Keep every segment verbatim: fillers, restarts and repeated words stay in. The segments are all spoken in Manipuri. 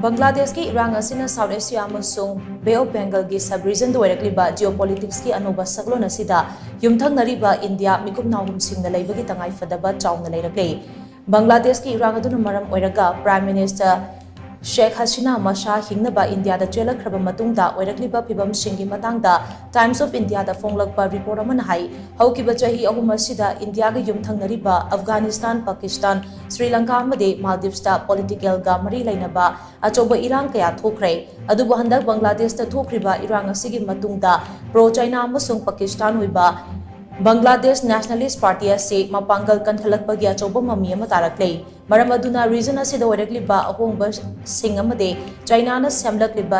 ꯕꯪꯒ꯭ꯂꯥꯗꯦꯁꯀꯤ ꯏꯔꯥꯡ ꯑꯁꯤꯅ South Asia ꯑꯃꯁꯨꯡ Bay of Bengalꯒꯤ sub regionꯗ ꯑꯣꯏꯔꯛꯂꯤꯕ geopoliticsꯀꯤ ꯑꯅꯧꯕ ꯁꯛꯂꯣꯟ ꯑꯁꯤꯗ ꯌꯨꯝꯊꯪꯅꯔꯤꯕ ꯏꯟꯗꯤꯌꯥ ꯃꯤꯀꯨꯞ ꯅꯥꯍꯨꯝꯁꯤꯡꯅ ꯂꯩꯕꯒꯤ ꯇꯉꯥꯏꯐꯗꯕ ꯆꯥꯎꯅ ꯂꯩꯔꯛꯂꯦ꯫ ꯕꯪꯒ꯭ꯂꯥꯗꯦꯁꯀꯤ ꯏꯔꯥꯡ ꯑꯗꯨꯅ ꯃꯔꯝ ꯑꯣꯏꯔꯒ Prime Minister ꯁꯦꯈ ꯍꯁꯤꯅꯥ ꯃꯁꯥ ꯍꯤꯡꯅꯕ ꯏꯟꯗꯤꯌꯥꯗ ꯆꯦꯜꯂꯛꯈ꯭ꯔꯕ ꯃꯇꯨꯡꯗ ꯑꯣꯏꯔꯛꯂꯤꯕ ꯐꯤꯕꯝꯁꯤꯡꯒꯤ ꯃꯇꯥꯡꯗ Times of Indiaꯗ ꯐꯣꯡꯂꯛꯄ report ꯑꯃꯅ ꯍꯥꯏ, ꯍꯧꯈꯤꯕ ꯆꯍꯤ ꯑꯍꯨꯝ ꯑꯁꯤꯗ ꯏꯟꯗꯤꯌꯥꯒ ꯌꯨꯝꯊꯪꯅꯔꯤꯕ ꯑꯐꯒꯥꯅꯤꯁꯇꯥꯟ, ꯄꯥꯀꯤꯁꯇꯥꯟ, ꯁ꯭ꯔꯤ ꯂꯪꯀꯥ ꯑꯃꯗꯤ ꯃꯥꯜꯗꯤꯞꯁꯇ politicalꯒ ꯃꯔꯤ ꯂꯩꯅꯕ ꯑꯆꯧꯕ ꯏꯔꯥꯡ ꯀꯌꯥ ꯊꯣꯛꯈ꯭ꯔꯦ꯫ ꯑꯗꯨꯕꯨ ꯍꯟꯗꯛ ꯕꯪꯒ꯭ꯂꯥꯗꯦꯁꯇ ꯊꯣꯛꯈ꯭ꯔꯤꯕ ꯏꯔꯥꯡ ꯑꯁꯤꯒꯤ ꯃꯇꯨꯡꯗ pro China ꯑꯃꯁꯨꯡ ꯄꯥꯀꯤꯁꯇꯥꯟ ꯑꯣꯏꯕ Bangladesh Nationalist Party ꯑꯁꯤ ꯃꯄꯥꯡꯒꯜ ꯀꯟꯈꯠꯂꯛꯄꯒꯤ ꯑꯆꯧꯕ ꯃꯃꯤ ꯑꯃ ꯇꯥꯔꯛꯂꯦ꯫ ꯃꯔꯝ ꯑꯗꯨꯅ region ꯑꯁꯤꯗ ꯑꯣꯏꯔꯛꯂꯤꯕ ꯑꯍꯣꯡꯕꯁꯤꯡ ꯑꯃꯗꯤ Chinaꯅ ꯁꯦꯝꯂꯛꯂꯤꯕ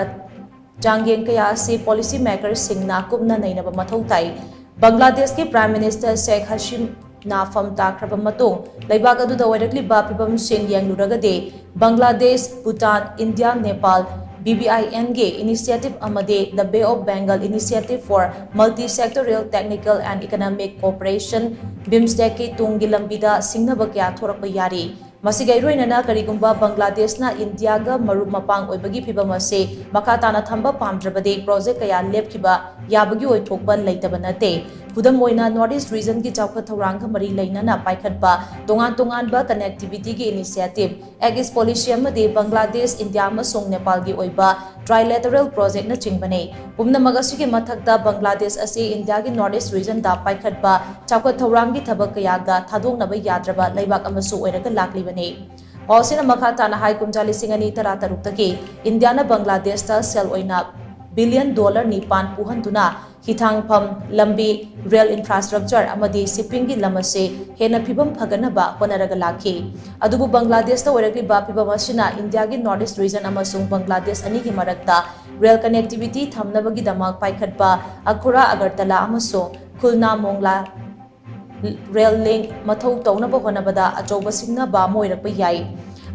ꯆꯥꯡꯌꯦꯡ ꯀꯌꯥ ꯑꯁꯤ policy makersꯁꯤꯡꯅ ꯀꯨꯞꯅ ꯅꯩꯅꯕ ꯃꯊꯧ ꯇꯥꯏ꯫ ꯕꯪꯒ꯭ꯂꯥꯗꯦꯁꯀꯤ Prime Minister ꯁꯦꯈ ꯍꯁꯤꯅꯥ ꯐꯝ ꯇꯥꯈ꯭ꯔꯕ ꯃꯇꯨꯡ ꯂꯩꯕꯥꯛ ꯑꯗꯨꯗ ꯑꯣꯏꯔꯛꯂꯤꯕ ꯐꯤꯕꯝꯁꯤꯡ ꯌꯦꯡꯂꯨꯔꯒꯗꯤ, ꯕꯪꯒ꯭ꯂꯥꯗꯦꯁ, ꯚꯨꯇꯥꯟ, ꯏꯟꯗꯤꯌꯥ, ꯅꯦꯄꯥꯜ, BBINꯒꯤ initiative ꯑꯃꯗꯤ The Bay of Bengal Initiative for Multi-Sectorial Technical and Economic Cooperation, BIMSTECꯀꯤ ꯇꯨꯡꯒꯤ ꯂꯝꯕꯤꯗ ꯁꯤꯡꯅꯕ ꯀꯌꯥ ꯊꯣꯔꯛꯄ ꯌꯥꯔꯤ꯫ ꯃꯁꯤꯒ ꯏꯔꯣꯏꯅꯅ ꯀꯔꯤꯒꯨꯝꯕ ꯕꯪꯒ꯭ꯂꯥꯗꯦꯁꯅ ꯏꯟꯗꯤꯌꯥꯒ ꯃꯔꯨꯞ ꯃꯄꯥꯡ ꯑꯣꯏꯕꯒꯤ ꯐꯤꯕꯝ ꯑꯁꯤ ꯃꯈꯥ ꯇꯥꯅ ꯊꯝꯕ ꯄꯥꯝꯗ꯭ꯔꯕꯗꯤ project ꯀꯌꯥ ꯂꯦꯞꯈꯤꯕ ꯌꯥꯕꯒꯤ ꯑꯣꯏꯊꯣꯛꯄ ꯂꯩꯇꯕ ꯅꯠꯇꯦ꯫ ꯈꯨꯗꯝ ꯑꯣꯏꯅ North East regionꯒꯤ ꯆꯥꯎꯈꯠ ꯊꯧꯔꯥꯡꯒ ꯃꯔꯤ ꯂꯩꯅꯅ ꯄꯥꯏꯈꯠꯄ ꯇꯣꯉꯥꯟ ꯇꯣꯉꯥꯟꯕ connectivityꯒꯤ initiative, Act East policy ꯑꯃꯗꯤ ꯕꯪꯒ꯭ꯂꯥꯗꯦꯁ, ꯏꯟꯗꯤꯌꯥ ꯑꯃꯁꯨꯡ ꯅꯦꯄꯥꯜꯒꯤ ꯑꯣꯏꯕ trilateral projectꯅꯆꯤꯡꯕꯅꯤ꯫ ꯄꯨꯝꯅꯃꯛ ꯑꯁꯤꯒꯤ ꯃꯊꯛꯇ ꯕꯪꯒ꯭ꯂꯥꯗꯦꯁ ꯑꯁꯤ ꯏꯟꯗꯤꯌꯥꯒꯤ North East regionꯗ ꯄꯥꯏꯈꯠꯄ ꯆꯥꯎꯈꯠ ꯊꯧꯔꯥꯡꯒꯤ ꯊꯕꯛ ꯀꯌꯥꯒ ꯊꯥꯗꯣꯛꯅꯕ ꯌꯥꯗ꯭ꯔꯕ ꯂꯩꯕꯥꯛ ꯑꯃꯁꯨ ꯑꯣꯏꯔꯒ ꯂꯥꯛꯂꯤꯕꯅꯤ꯫ ꯄꯥꯎ ꯑꯁꯤꯅ ꯃꯈꯥ ꯇꯥꯅ ꯍꯥꯏ, ꯀꯨꯝꯖꯥ ꯂꯤꯁꯤꯡ ꯑꯅꯤ ꯇꯔꯥꯇꯔꯨꯛꯇꯒꯤ ꯏꯟꯗꯤꯌꯥꯅ ꯕꯪꯒ꯭ꯂꯥꯗꯦꯁꯇ ꯁꯦꯜ ꯑꯣꯏꯅ billion dollar ꯅꯤꯄꯥꯟ ꯄꯨꯍꯟꯗꯨꯅ ꯍꯤꯊꯥꯡꯐꯝ, ꯂꯝꯕꯤ, rail infrastructure ꯑꯃꯗꯤ shippingꯒꯤ ꯂꯝ ꯑꯁꯤ ꯍꯦꯟꯅ ꯐꯤꯕꯝ ꯐꯒꯠꯅꯕ ꯍꯣꯠꯅꯔꯒ ꯂꯥꯛꯈꯤ꯫ ꯑꯗꯨꯕꯨ ꯕꯪꯒ꯭ꯂꯥꯗꯦꯁꯇ ꯑꯣꯏꯔꯛꯂꯤꯕ ꯐꯤꯕꯝ ꯑꯁꯤꯅ ꯏꯟꯗꯤꯌꯥꯒꯤ North East region ꯑꯃꯁꯨꯡ ꯕꯪꯒ꯭ꯂꯥꯗꯦꯁ ꯑꯅꯤꯒꯤ ꯃꯔꯛꯇ rail connectivity ꯊꯝꯅꯕꯒꯤꯗꯃꯛ ꯄꯥꯏꯈꯠꯄ ꯑꯈꯣꯔꯥ ꯑꯒꯔꯇꯂꯥ ꯑꯃꯁꯨꯡ ꯈꯨꯜꯅꯥ ꯃꯣꯡꯂꯥ rail link ꯃꯊꯧ ꯇꯧꯅꯕ ꯍꯣꯠꯅꯕꯗ ꯑꯆꯧꯕ ꯁꯤꯡꯅꯕ ꯑꯃ ꯑꯣꯏꯔꯛꯄ ꯌꯥꯏ꯫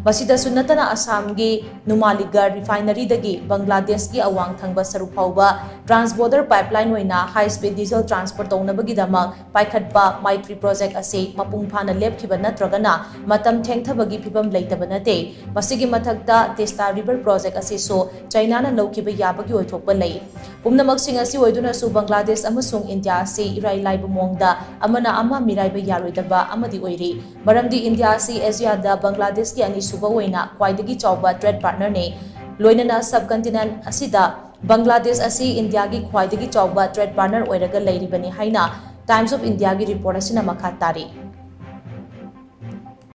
ꯃꯁꯤꯗꯁꯨ ꯅꯠꯇꯅ ꯑꯁꯥꯝꯒꯤ ꯅꯨꯃꯥꯂꯤꯒꯔ refineryꯗꯒꯤ ꯕꯪꯒ꯭ꯂꯥꯗꯦꯁꯀꯤ ꯑꯋꯥꯡ ꯊꯪꯕ ꯁꯔꯨꯛ ꯐꯥꯎꯕ trans border pipeline ꯑꯣꯏꯅ high speed diesel transport ꯇꯧꯅꯕꯒꯤꯗꯃꯛ ꯄꯥꯏꯈꯠꯄ ꯃꯥꯏꯇ꯭ꯔꯤ project ꯑꯁꯤ ꯃꯄꯨꯡ ꯐꯥꯅ ꯂꯦꯞꯈꯤꯕ ꯅꯠꯇ꯭ꯔꯒꯅ ꯃꯇꯝ ꯊꯦꯡꯊꯕꯒꯤ ꯐꯤꯚꯝ ꯂꯩꯇꯕ ꯅꯠꯇꯦ꯫ ꯃꯁꯤꯒꯤ ꯃꯊꯛꯇ ꯇꯤꯁꯇꯥ river project ꯑꯁꯤꯁꯨ ꯆꯩꯅꯥꯅ ꯂꯧꯈꯤꯕ ꯌꯥꯕꯒꯤ ꯑꯣꯏꯊꯣꯛꯄ ꯂꯩ꯫ ꯄꯨꯝꯅꯃꯛꯁꯤꯡ ꯑꯁꯤ ꯑꯣꯏꯗꯨꯅꯁꯨ ꯕꯪꯒ꯭ꯂꯥꯗꯦꯁ ꯑꯃꯁꯨꯡ ꯏꯟꯗꯤꯌꯥ ꯑꯁꯤ ꯏꯔꯥꯏ ꯂꯥꯏꯕ ꯃꯑꯣꯡꯗ ꯑꯃꯅ ꯑꯃ ꯃꯤꯔꯥꯏꯕ ꯌꯥꯔꯣꯏꯗꯕ ꯑꯃꯗꯤ ꯑꯣꯏꯔꯤ꯫ ꯃꯔꯝꯗꯤ ꯏꯟꯗꯤꯌꯥ ꯑꯁꯤ ꯑꯦꯁꯤꯌꯥꯗ ꯕꯪꯒ꯭ꯂꯥꯗꯦꯁꯀꯤ ꯑꯅꯤꯁꯨꯕ ꯑꯣꯏꯅ ꯈ꯭ꯋꯥꯏꯗꯒꯤ ꯆꯥꯎꯕ trade partnerꯅꯤ꯫ ꯂꯣꯏꯅꯅ subcontinent ꯑꯁꯤꯗ ꯕꯪꯒ꯭ꯂꯥꯗꯦꯁ ꯑꯁꯤ ꯏꯟꯗꯤꯌꯥꯒꯤ ꯈ꯭ꯋꯥꯏꯗꯒꯤ ꯆꯥꯎꯕ trade partner ꯑꯣꯏꯔꯒ ꯂꯩꯔꯤꯕꯅꯤ ꯍꯥꯏꯅ Times of Indiaꯒꯤ report ꯑꯁꯤꯅ ꯃꯈꯥ ꯇꯥꯔꯤ꯫